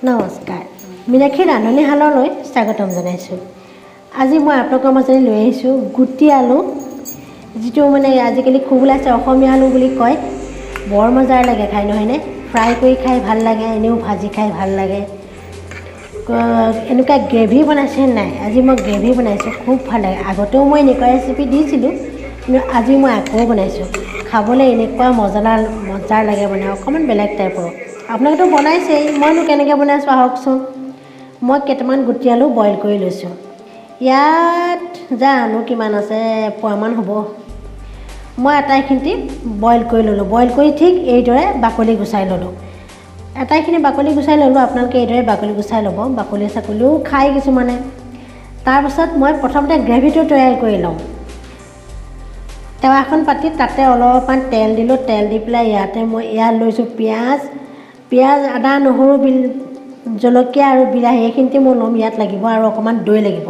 নমস্কাৰ, মীনাক্ষী ৰান্ধনীশাললৈ স্বাগতম জনাইছোঁ। আজি মই আপোনালোকৰ মাজলৈ লৈ আহিছোঁ গুটি আলু, যিটো মানে আজিকালি খুব ওলাইছে, অসমীয়া আলু বুলি কয়। বৰ মজাৰ লাগে খাই, নহয়নে? ফ্ৰাই কৰি খাই ভাল লাগে, এনেও ভাজি খাই ভাল লাগে। এনেকুৱা গ্ৰেভি বনাইছে নাই? আজি মই গ্ৰেভি বনাইছোঁ, খুব ভাল লাগে। আগতেও মই এনেকুৱা ৰেচিপি দিছিলোঁ, কিন্তু আজি মই আকৌ বনাইছোঁ। খাবলৈ এনেকুৱা মজা লাগে, মানে অকণমান বেলেগ টাইপৰ। আপোনালোকেতো বনাইছেই, মইনো কেনেকৈ বনাইছোঁ আহকচোন। মই কেইটামান গুটি আলু বইল কৰি লৈছোঁ। ইয়াত জানো কিমান আছে, এপোৱামান হ'ব। মই আটাইখিনি বইল কৰি ল'লোঁ। বইল কৰি ঠিক এইদৰে বাকলি গুচাই ল'লোঁ। আটাইখিনি বাকলি গুচাই ল'লোঁ। আপোনালোকে এইদৰে বাকলি গুচাই ল'ব, বাকলি চাকলিও খায় কিছুমানে। তাৰপাছত মই প্ৰথমতে গ্ৰেভিটো তৈয়াৰ কৰি লওঁ। টাৱাখন পাতি তাতে অলপমান তেল দিলোঁ। তেল দি পেলাই ইয়াতে মই ইয়াত লৈছোঁ পিঁয়াজ, আদা, নহৰু, জলকীয়া আৰু বিলাহী, এইখিনিতে মই ল'ম। ইয়াত লাগিব আৰু অকণমান দৈ লাগিব।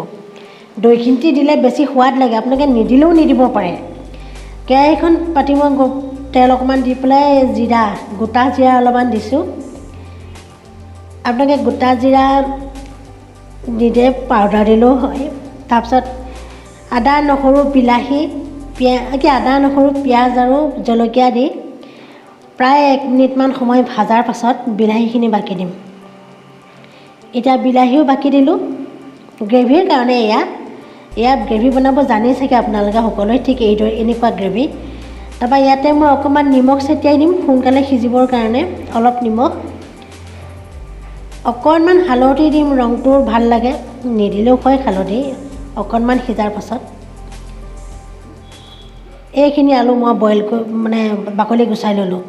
দৈখিনি দিলে বেছি সোৱাদ লাগে, আপোনালোকে নিদিলেও নিদিব পাৰে। কেৰাহীখন পাতি মই তেল অকণমান দি পেলাই জিৰা, গোটা জিৰা অলপমান দিছোঁ। আপোনালোকে গোটা জিৰা নিদিয়ে, পাউডাৰ দিলেও হয়। তাৰপিছত আদা, নহৰু, বিলাহী, কি আদা, নহৰু, পিঁয়াজ আৰু জলকীয়া দি প্ৰায় 1 মিনিটমান সময় ভজাৰ পাছত বিলাহীখিনি বাকি দিম। এতিয়া বিলাহীও বাকি দিলোঁ গ্ৰেভিৰ কাৰণে। এয়া গ্ৰেভি বনাব জানেই চাগে আপোনালোকে সকলোৱে, ঠিক এইদৰে এনেকুৱা গ্ৰেভি। তাৰপৰা ইয়াতে মই অকণমান নিমখ ছটিয়াই দিম সোনকালে সিজিবৰ কাৰণে। অলপ নিমখ, অকণমান হালধি দিম, ৰংটো ভাল লাগে, নিদিলেও হয় হালধি। অকণমান সিজাৰ পাছত এইখিনি আলু মই বইল কৰি মানে বাকলি গুচাই ল'লোঁ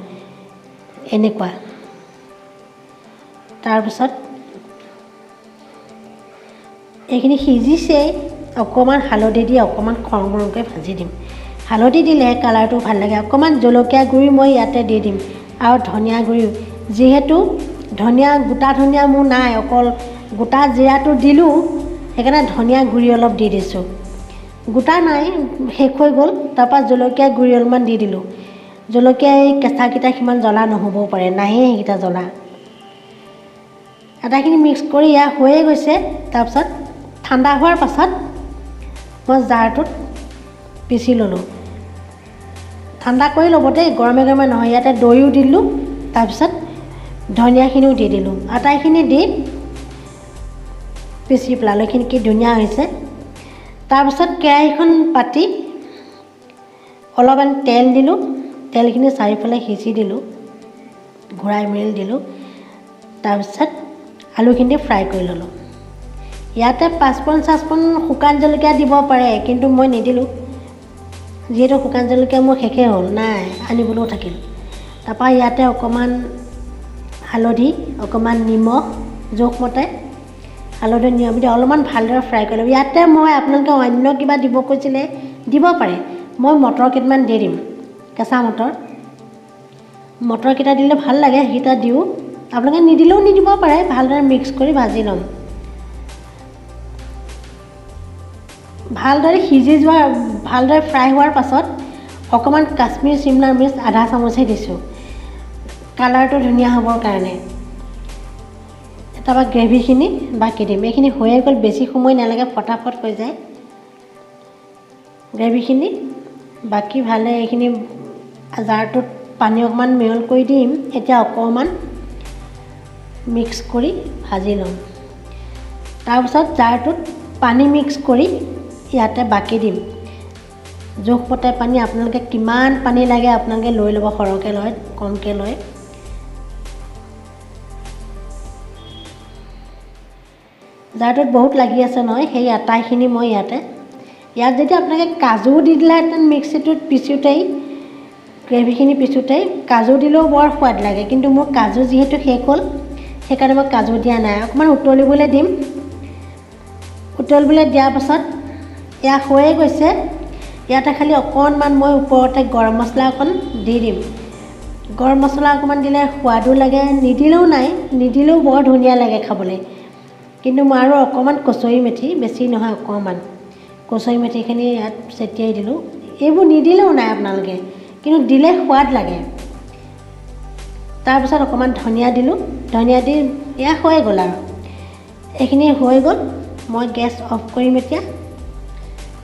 এনেকুৱা। তাৰপিছত এইখিনি সিজিছেই, অকণমান হালধি দি অকণমান খৰমৰকৈ ভাজি দিম। হালধি দিলে কালাৰটো ভাল লাগে। অকণমান জলকীয়া গুড়ি মই ইয়াতে দি দিম আৰু ধনিয়া গুড়ি, যিহেতু ধনিয়া, গোটা ধনিয়া মোৰ নাই, অকল গোটা জিৰাটো দিলোঁ, সেইকাৰণে ধনিয়া গুড়ি অলপ দি দিছোঁ। গোটা নাই, শেষ হৈ গ'ল। তাৰপৰা জলকীয়া গুড়ি অলপমান দি দিলোঁ। জলকীয়া এই কেঁচাকেইটা সিমান জ্বলা নহ'বও পাৰে, নাহেই সেইকেইটা জ্বলা। আটাইখিনি মিক্স কৰি এয়া হৈয়ে গৈছে। তাৰপিছত ঠাণ্ডা হোৱাৰ পাছত মই জাৰটোত পিচি ল'লোঁ। ঠাণ্ডা কৰি ল'ব দেই, গৰমে গৰমে নহয়। ইয়াতে দৈও দিলোঁ, তাৰপিছত ধনিয়াখিনিও দি দিলোঁ। আটাইখিনি দি পিচি পেলালোঁ। এইখিনি কি ধুনীয়া হৈছে। তাৰপিছত কেৰাহীখন পাতি অলপমান তেল দিলোঁ। তেলখিনি চাৰিওফালে সিঁচি দিলোঁ, ঘূৰাই মেলি দিলোঁ। তাৰপিছত আলুখিনি ফ্ৰাই কৰি ল'লোঁ। ইয়াতে পাঁচফোৰণ চাঁচফোৰণ শুকান জলকীয়া দিব পাৰে, কিন্তু মই নিদিলোঁ, যিহেতু শুকান জলকীয়া মোৰ শেষেই হ'ল, নাই আনিবলৈও থাকিল। তাৰপৰা ইয়াতে অকণমান হালধি, অকণমান নিমখ, জোখমতে হালধি নিমখ দি অলপমান ভালদৰে ফ্ৰাই কৰি ল'ব। ইয়াতে মই আপোনালোকে অন্য কিবা দিব কৈছিলে দিব পাৰে, মই মটৰ কেইটামান দি দিম, কেঁচা মটৰ। মটৰকেইটা দিলে ভাল লাগে, সেইকেইটা দিওঁ। আপোনালোকে নিদিলেও নিদিব পাৰে। ভালদৰে মিক্স কৰি ভাজি ল'ম। ভালদৰে সিজি যোৱা, ভালদৰে ফ্ৰাই হোৱাৰ পাছত অকণমান কাশ্মীৰ চিমলা মিৰ্চ আধা চামুচহে দিছোঁ, কালাৰটো ধুনীয়া হ'বৰ কাৰণে। তাৰপৰা গ্ৰেভিখিনি বাকি দিম। এইখিনি হৈয়ে গ'ল, বেছি সময় নালাগে, ফটাফট হৈ যায়। গ্ৰেভিখিনি বাকি ভালে এইখিনি জাৰটোত পানী অকণমান মিহল কৰি দিম। এতিয়া অকণমান মিক্স কৰি ভাজি ল'ম। তাৰপিছত জাৰটোত পানী মিক্স কৰি ইয়াতে বাকি দিম। জোখমতে পানী, আপোনালোকে কিমান পানী লাগে আপোনালোকে লৈ ল'ব, সৰহকৈ লয় কমকৈ লয়। জাৰটোত বহুত লাগি আছে নহয়, সেই আটাইখিনি মই ইয়াতে, ইয়াত যদি আপোনালোকে কাজু দি দিলেহেঁতেন মিক্সিটোত পিছোঁতেই, গ্ৰেভিখিনি পিছোঁতেই কাজু দিলেও বৰ সোৱাদ লাগে, কিন্তু মোৰ কাজু যিহেতু শেষ হ'ল, সেইকাৰণে মই কাজু দিয়া নাই। অকণমান উতলিবলৈ দিম। উতলিবলৈ দিয়াৰ পাছত এয়া হৈয়ে গৈছে। ইয়াতে খালি অকণমান মই ওপৰতে গৰম মছলা অকণ দি দিম। গৰম মছলা অকণমান দিলে সোৱাদো লাগে, নিদিলেও নাই, নিদিলেও বৰ ধুনীয়া লাগে খাবলৈ। কিন্তু মই আৰু অকণমান কচুৰি মেথি, বেছি নহয় অকণমান কচুৰি মেথিখিনি ইয়াত ছটিয়াই দিলোঁ। এইবোৰ নিদিলেও নাই আপোনালোকে, কিন্তু দিলে সোৱাদ লাগে। তাৰপিছত অকণমান ধনিয়া দিলোঁ। ধনিয়া দি এয়া হৈ গ'ল আৰু এইখিনি হৈ গ'ল। মই গেছ অফ কৰিম এতিয়া।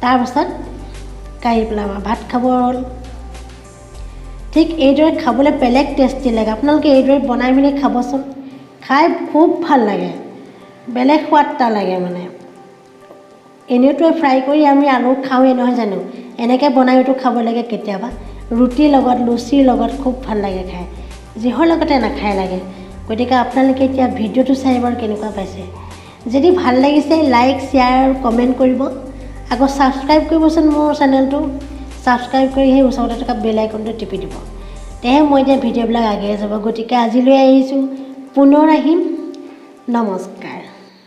তাৰপাছত কাঢ়ি পেলাম আৰু ভাত খাব হ'ল। ঠিক এইদৰে খাবলৈ বেলেগ টেষ্টি লাগে। আপোনালোকে এইদৰে বনাই মেলি খাবচোন, খাই খুব ভাল লাগে, বেলেগ সোৱাদ এটা লাগে। মানে এনেইতো ফ্ৰাই কৰি আমি আলু খাওঁৱেই, নহয় জানো? এনেকৈ বনাইওতো খাব লাগে কেতিয়াবা। ৰুটিৰ লগত, লুচিৰ লগত খুব ভাল লাগে খাই, যিহৰ লগতে নাখায় লাগে। গতিকে আপোনালোকে এতিয়া ভিডিঅ'টো চাই বাৰু কেনেকুৱা পাইছে? যদি ভাল লাগিছে, লাইক, শ্বেয়াৰ আৰু কমেণ্ট কৰিব। আকৌ ছাবস্ক্ৰাইব কৰিবচোন মোৰ চেনেলটো। ছাবস্ক্ৰাইব কৰি সেই ওচৰতে থকা বেল আইকনটো টিপি দিব, তেহে মই এতিয়া ভিডিঅ'বিলাক আগুৱাই যাব। গতিকে আজিলৈ আহিছোঁ, পুনৰ আহিম। নমস্কাৰ।